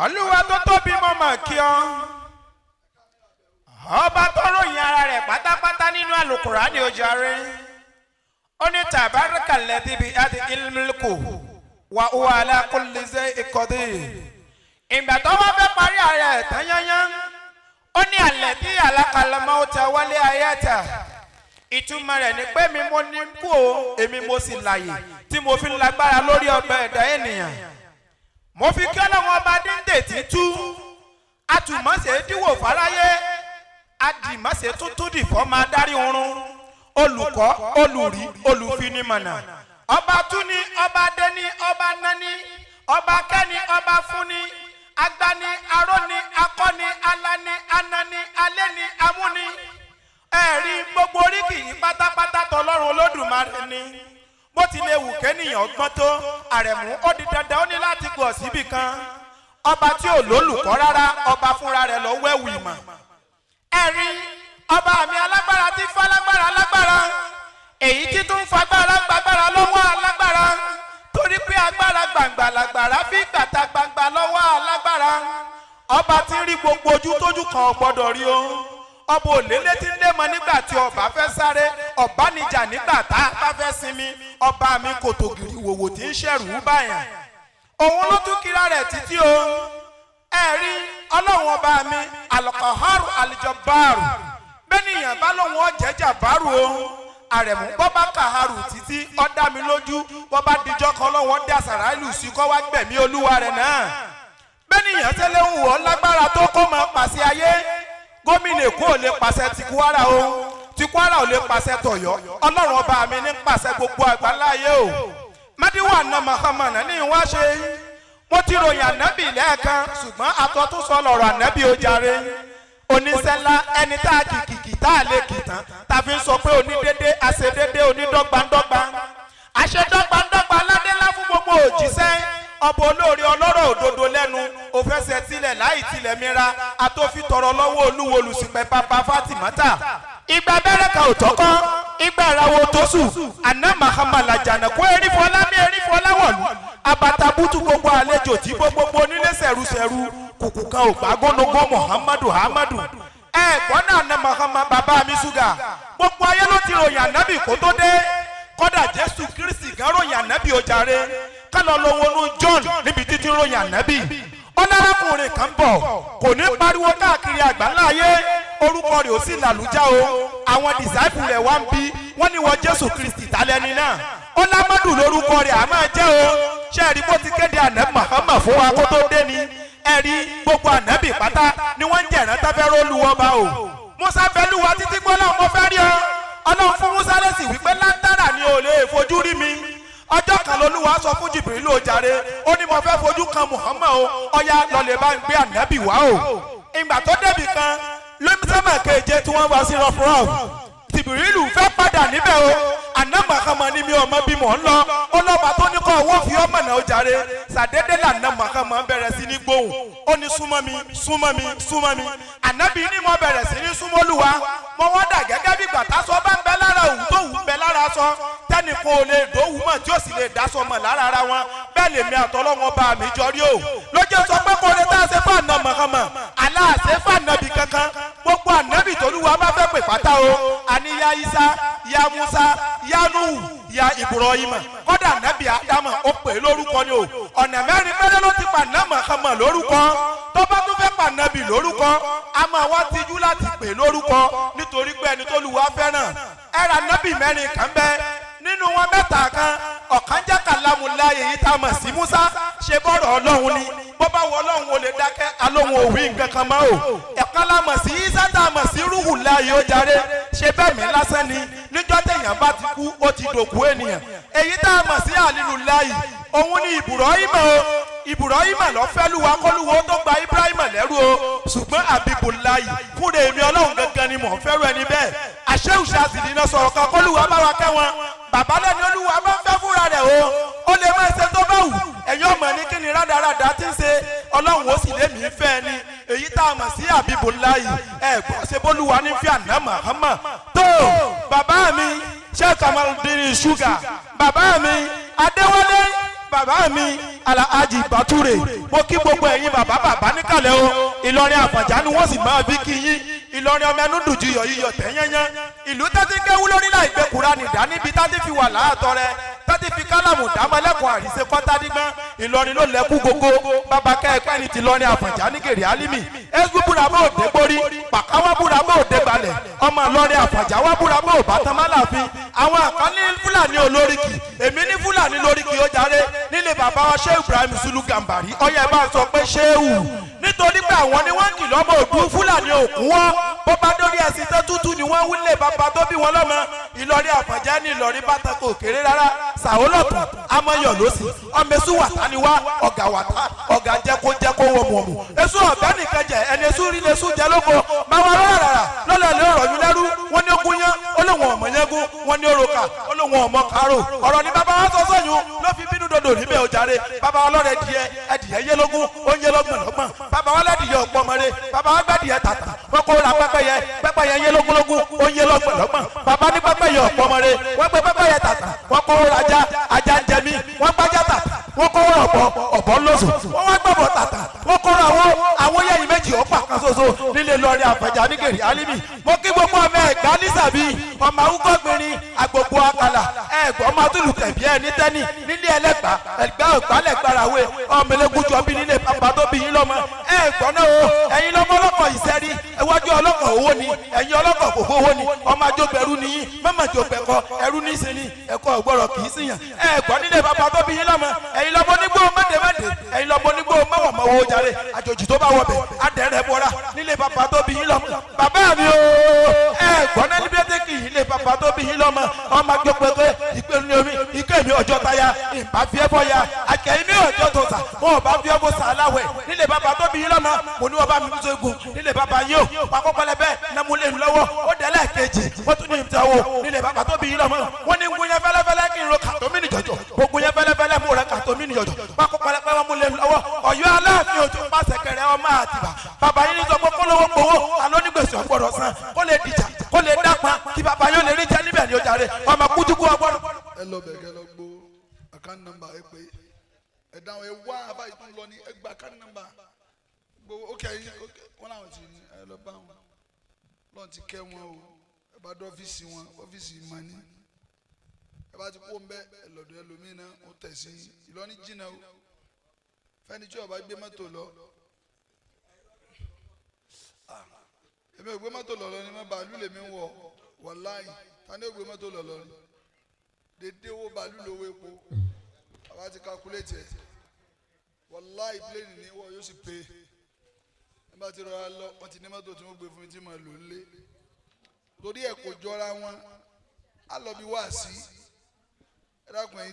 Olúwa tó tóbi, mọ́ mà kí ọ, ọba tó ròyìn ara rẹ̀ pátápátá nínú Àlùkùránì ojàre. Ó ní تبارك الذي بيده الملك وهو على كل شيء قدير. Ìgbà tó wọ́n fẹ́ parí ara ẹ̀ tán yányán, ó ní الذي خلق الموت والحياة. Ìtumọ̀ rẹ̀ ni pé mi mo ní kú o, èmi mo sì láàyè tí mo fi ń lágbára lórí ọgbà ẹ̀dá ènìyàn. Mo fi kí Ọlọ́run ọba díndè títú atùmọ̀ṣe díwò fáráyé, adìmọ̀ṣe tuntun dìfọ́ máa dárí oorun, olùkọ́, olùrí, olùfinimọ̀nà, ọba túní, ọba dání, ọba nání, ọba kẹ́ni, ọba fúnni, agbani, aróni, akọ́ni, alani, anani, aléni, amúni. Ẹ̀rí gbogbo oríkì yìí pátápátá tọlọ́run Olódùmarè ni. Bó ti lè wù kẹ́nìyàn gbọ́n tó, àrẹ̀mú, ó di dandan, ó ní láti gọ̀ síbì kan. Ọba tí ò lólùkọ́ rárá, ọba fúnra rẹ̀ lọ wẹ̀wù ìmọ̀. Ẹ̀rí ọba mi alágbára tí falágbára lágbára, èyí tí tún fagbára gbàgbára lọ́wọ́ alágbára, torí pé agbára gbàngbà làgbàrá fi gbàtà gbàngbà lọ́wọ́ alágbára. Ọba tí ń rí gbogbo ojú tójú kan ò gbọ́dọ̀ rí o. Ọba òlélé tí ń lé mọ nígbà tí ọba fẹ́ sáré, ọ̀bánijà nígbà tá a bá fẹ́ sinmi. Ọba mi kòtò gìrì wòwò tí ń ṣẹ̀rù báyàn, òun ló tún kíra rẹ̀ títí o. Ẹ̀rí Ọlọ́run ọba mi القهار الجبار. Bẹ́nìyàn bá lóun ọ̀jẹ̀jà bárù o, àrẹ̀mú, bọ́bá kàharù títí, ó dá mi lójú, bọ́bá dijọ́ kan lọ́wọ́ dá sàráìlù sí kọ́ wá gbẹ̀mí olúwa rẹ̀ náà. Bẹ́nìyàn tẹ́lẹ̀ ń wọ̀ lágbára tó kó máa pàṣẹ ayé, gómìnà Èkó ò lè pàṣẹ ti Kwara o, ti Kwara ò lè pàṣẹ tọ̀yọ́. Ọlọ́run ọba mi ní pàṣẹ gbogbo àgbáláyé o. Mádìwà náà Muhammad ní ìwá ṣe. Mo ti ròyìn ànábì lẹ́ẹ̀kan, ṣùgbọ́n àtọ́túnsọ lọ̀rọ̀ ànábì ó jàre. Oníṣẹ́lá ẹni tá a kìkìkì tá a lè kì tán, tá a fi ń sọ pé onídédé, àṣedédé, onídọ́gbandọ́gba, àṣedọ́gbandọ́gba, aládélá fún gbogbo òjíṣẹ́, ọba olóore, ọlọ́rọ̀ òdodo lẹ́nu, òfẹsẹ̀ tilẹ̀ láì tilẹ̀ mìíràn, àtòfitọ̀rọ̀ lọ́wọ́ olúwo, olùsìpẹ̀ bàbá Fatimata. Ìgbà bẹ́rẹ̀ kan ò tọ́kọ́, ìgbà ìràwọ̀ tó sùn àná Muhammad làjànà kó erí fọlá ní erí fọlá wọ̀lú abatabutu, gbogbo àlejò tí gbogbo onílé sẹ̀rúsẹ̀rú kùkù kan ò gbá gónógó. Muhammadu Hamadu ẹ gbọ́n náà Muhammad. Bàbá mi ṣúgà, gbogbo ayé ló ti ròyìn ànábì kó tó dé. Kódà Jésù Kristi gan ròyìn ànábì ó jàre. Kálọ̀ lọ wọnú John níbi títí ròyìn ànábì. Ọlọ́rọ̀kùnrin kan bọ̀, kò ní pariwo káàkiri àgbáńlá ayé, orúkọ rẹ̀ ó sì làlújá o. Àwọn disciple rẹ̀ wá ń bí wọ́n ní wọ́n Jésù Kristi tálẹ́ni náà. Ó lámọ́dù lórúkọ rẹ̀ àmọ́ jẹ́ o. Ṣé ẹ̀rí bó ti kéde ànábì Muhammad fún wa kó tó dé ni? Ẹ̀rí gbogbo ànábì pátá ni wọ́n ń jẹ̀rán táfẹ́ rólùwọ́ bá o. Musa bẹ́lúwa títí gbọ́dọ̀, mo fẹ́ rí ọ. Ọlọ́run fún Musa lẹ́sìn wípé látara ni ò lè fojú rí mi. Ọjọ́ kan lolúwa sọ fún Jìbìrìlù ojàre, ó ní mo fẹ́ fojú kan Muhammad o, ọya lọ́lẹ̀ bá ń gbé ànábì wá o. Ìgbà tó débì kan lómísẹ́mà keje tí wọ́n wá sí rọfúrọf, Jìbìrìlù fẹ́ padà níbẹ̀ o. Àná Muhammad ni mi ò mọ bí mò ń lọ. Ó lọ́ba tó ní kọ́ owó fi ọmọ náà ojàre. Sàdédé lànà Muhammad bẹ̀rẹ̀ sí ní gbóhùn, ó ní súnmọ́ mi, súnmọ́ mi, súnmọ́ mi. Ànábì ní mo bẹ̀rẹ̀ sí ní súnmọ́ Olúwa, mo wá dà gẹ́gẹ́ bí gbàtà sọ bá ń bẹ lára òwú tó wù ń bẹ lára sọ, tẹ́nìkan ò lè dòwú mọ̀ tí ó sì lè dáṣọ mọ̀ lára ara wọn. Bẹ́ẹ̀ lèmi àtọ́lọ́wọ́n bá mi jọ rí o. Lójú sọ pé kò lè tá a ṣe fún àná Muhammad aláàṣẹ fún ànábì kankan. Gbogbo ànábì tolúwa bá fẹ́ pè pátá o, àní ya Isa, ya Musa, ya Nuhu, ya Ibrahim, kódà ànábì Ádámà ó pè é lórúkọ ni o. Ọ̀nà mẹ́rin péré ló ti pa àná Muhammad lórúkọ. Tó bá tún fẹ́ pa ànábì lórúkọ, a máa wá tijú láti pè é lórúkọ, nítorí pé ẹni tó lù wá fẹ́ràn ẹ̀rọ ànábì mẹ́rin kan bẹ́ẹ̀. Nínú wọn, mẹ́ta kan, ọ̀kan jẹ́ kàlámù láàyè yìí tá a mọ̀ sí Musa. Ṣe bọ́rọ̀ Ọlọ́run ni, bó bá wọ Ọlọ́run ò lè dákẹ́, alóhùn òwì nǹkan kan mọ́ o. Ẹ̀kan la mọ̀ sí Isa tá a mọ̀ sí rúhù láàyè ó jàre. Ṣe bẹ́ẹ̀ mi lásán ni, níjọ́ téèyàn bá ti kú, ó ti dòkú ènìyàn. Èyí tá a mọ̀ sí àlìlù láàyè, òun ni Ibrahim o. Ibrahim lọ fẹ́ lúwa kọ́lúwo tó gba Ibrahim lẹ́rú o. Ṣùgbọ́n Abibulayi fúnra èmi Ọlọ́run gangan ni mò ń fẹ́rù ẹni bẹ́ẹ̀. Àṣẹ́wùsà sì ní sọ̀rọ̀ kan, kọ́lúwa bá wa kẹ́ wọn. Bàbá lẹ́ni olúwa bá ń fẹ́ fúnra rẹ̀ o, ó lè má ṣe tó bá wù. Ẹ̀yin ọmọ ní kí ni rádaràdà tí ń ṣe, Ọlọ́run ó sì lé mi fẹ́ ni. Èyí tá a mọ̀ sí Abibulayi ẹ̀ gbọ́, ṣe bólúwa ní fi àná Muhammad tó. Bàbá mi Sheikh Kamaludin Sugar, bàbá mi Adéwálé. Bàbá mi Alhaji Bature, mo kí gbogbo ẹ̀yin bàbá bàbá níkàlẹ̀ o. Ìlọrin Àfọ̀njá ni wọ́n sì máa fi kí yín. Ìlọrin ọmọ ẹnu dùn ju iyọ̀ yíyọ tẹ́yẹ́yẹ́. Ìlú tẹ́tí kéwú lórí láì gbé Kùránì dá níbi tẹ́tí fi wà láàtọ̀ rẹ, tẹ́tí fi kálámù dámọ́lẹ́kùn àríṣe kọ́tádígbọ́n. Ìlọrin ló lẹ́kú gógó. Bàbá kẹ́ẹ̀pẹ́ ní ti Ìlọrin Àfọ̀njá ní gèrè álímì. Ẹ́sùn búra bó òde gbórí, pàkáwá búra bó òde gbalẹ̀. Ọmọ Ìlọrin Àfọ̀njá wá búra bó òbátan málàfin. Àwọn àkànní Fúlàní olóríkì, èmi ní Fúlàní lóríkì ó jàre nílé bàbá wa Shehu Ibrahim Sulu Gambari. Ọyẹ bá sọ pé Shehu, nítorí pé àwọn ni wọ́n kìlọ̀ ọmọ òdú Fúlàní òkú wọn. Bó bá dórí ẹ̀sìn tó tútù ni wọ́n wílé bàbá tó bí wọn lọ́mọ. Ìlọrin Àfọ̀njá ní Ìlọrin bàtà kò kéré rárá. Sàwọ́lọ́tún amọ̀yọ̀ lọ́sì ọmọ èṣù wàtá ni wá, ọ̀gá wàtá ọ̀gá jẹ́kó jẹ́kó wọ mọ̀mù. Èṣù ọ̀gá nìkan jẹ ẹni èṣù rí lẹ́ṣù jẹ lóko. Máa wá rárá rárá lọ́lẹ̀ lé ọ̀rọ̀ yín lẹ́rú. Wọ́n ní ogun yán, ó lóun ọ̀mọ̀ yẹn gún. Wọ́n ní òrùka, ó lóun ọ̀mọ̀ kárò. Ọ̀rọ̀ ni bàbá wa sọ sọ́yún ló fi bínú dòdò níbẹ̀ ó jàre. Bàbá wa lọ́rẹ̀ díẹ̀, ẹdìyẹ yé lógún, ó ń yé lọ́gbọ̀n lọ́gbọ̀n. Bàbá wa lẹ́dìyẹ ọ̀pọ̀ mọ́re. Bàbá wa gbẹ́dìyẹ tàtà, wọ́n kó ra pẹ́pẹ́yẹ, pẹ́pẹ́yẹ yé lógúnlógún, ó ń yé lọ́gbọ̀n lọ́gbọ̀n. Bàbá ní pẹ́pẹ́yẹ ọ̀pọ̀ mọ́re, wọ́n gbé pẹ́pẹ́yẹ tàtà, wọ́n kó ra ajá, ajá ń jẹ mí. Wọ́n gbájá tàtà, wọ́n kó ra ọ̀bọ, ọ̀bọ lóṣù. Wọ́n wá gbọ̀bọ̀ tàtà, wọ́n kó ra àwọn yẹ̀yìn méjì ọ̀pá kan ṣoṣo nílé Ìlọrin Àfọ̀njá ní gèrè álímì. Mo kí gbogbo ọmọ Ẹ̀gbá nísàbí, ọmọ awúkọ́gbìnrin àgbògbò àkàlà ẹ̀gbọ́n máa tún lù tẹ̀bí ẹ̀ ní tẹ́nì nílé ẹlẹ́gbà ẹ̀gbá ògbálẹ̀gbàràwé ọmọ eléégún jọ bí nílé bàbá tó bí yín lọ́mọ. Ẹ̀gbọ́n náà o, ẹ̀yin lọ́mọ ọlọ́kọ̀ ìṣẹ́rí, ẹ̀wájú ọlọ́kọ̀ owó ni, ẹ̀yin ọlọ́kọ̀ kòkó owó ni, ọmọ àjọgbẹ̀rú ni yín, mọ́mọ́ àjọgbẹ̀kọ ẹrú ní í sin ni, ẹ̀kọ́ ọ̀gbọ́rọ̀ kì í sìyàn. Ẹ̀gbọ́n nílé bàbá tó bí yín lọ́mọ, ẹ̀yin lọ́mọ onígbó mẹ́dẹ̀mẹ́dẹ̀, ẹ̀yin lọ́mọ onígbó mẹ́wọ̀mọ́wọ́ jàre, àjòjì tó bá wọbẹ̀ adẹ̀rẹ̀ bọ́ra nílé bàbá tó bí yín lọ́mọ. Bàbá mi o, ẹ̀gbọ́n náà níbi ẹ̀dẹ́ kì í lé bàbá tó bí yín lọ́mọ, ọmọ àjọgbẹ̀kọ ìpinnu omi ike mi ọjọ́ táyà ìbá fi ẹ́ bọ́ ya àkẹ́yìn mi ọjọ́ tó sà wọn ò bá fi ẹ́ bọ́ sà aláwẹ̀ nílé bàbá tó bí yín lọ́mọ. Mo ní wọn bá mi tó egun nílé bàbá yín o, pàkó pẹlẹbẹ nàmúlẹ̀ lọ́wọ́ ó dẹ́lẹ̀ kejì wọ́n tún ní ìtawó nílé bàbá tó bí yín lọ́mọ. Wọ́n ní ngun yẹn fẹ́lẹ́fẹ́lẹ́ kí n ro kàtó mi nìjọjọ, gbogbo yẹn fẹ́lẹ́fẹ́lẹ́ mo rẹ kàtó mi nìjọjọ, pàkó pẹlẹbẹ wọn mú lé lọ́wọ́. Ọ̀yọ́ Aláàfin òjò pàṣẹ kẹrẹ ọmọ Àtìbà bàbá yín ní sọ pé kólówó gbowó alónígbèsè ọgbọ́dọ̀ san kó lè dìjà kó lè dápa kí bàbá yóò lè rí jẹ níbẹ̀ ní ojàre ọmọ kújúkú ọgbọ́dọ̀. Ẹ lọ bẹ̀ kẹ́ lọ gbó account number ẹ pé ẹ dáhùn ẹ wá abáyé tó ń lọ ní ẹ gba account number gbowó. Ok, wọn làwọn ti ní ẹ lọ bá wọn lọ́n ti kẹ́ wọn o. Ẹ bá dé ọ́fíìsì wọn, ọ́fíìsì ìmọ̀ni ẹ bá ti kó ń bẹ́ ẹ lọ́dọ̀ ẹlòmíín náà ó tẹ̀ sí Ìlọrin jìnnà o. Fẹ́ni tí ó bá gbé mọ́tò lọ, èmi ò gbé mọ́tò lọ lọ ni mo bàálù lèmi ń wọ̀. Wàláì, ta ni ó gbé mọ́tò lọ lọ ni? Dédé owó bàálù lówó epo àbá ti calculate ẹ̀. Wàláì, plane ní wọ́n yóò sì pé ẹ bá ti rọra lọ. Wọ́n ti ní mọ́tò tí wọ́n gbé fún mi tí mo lò ń lé torí ẹ̀ kò jọra wọn. Á lọ bí wá sí ẹ dákun ẹ̀yin tẹ́.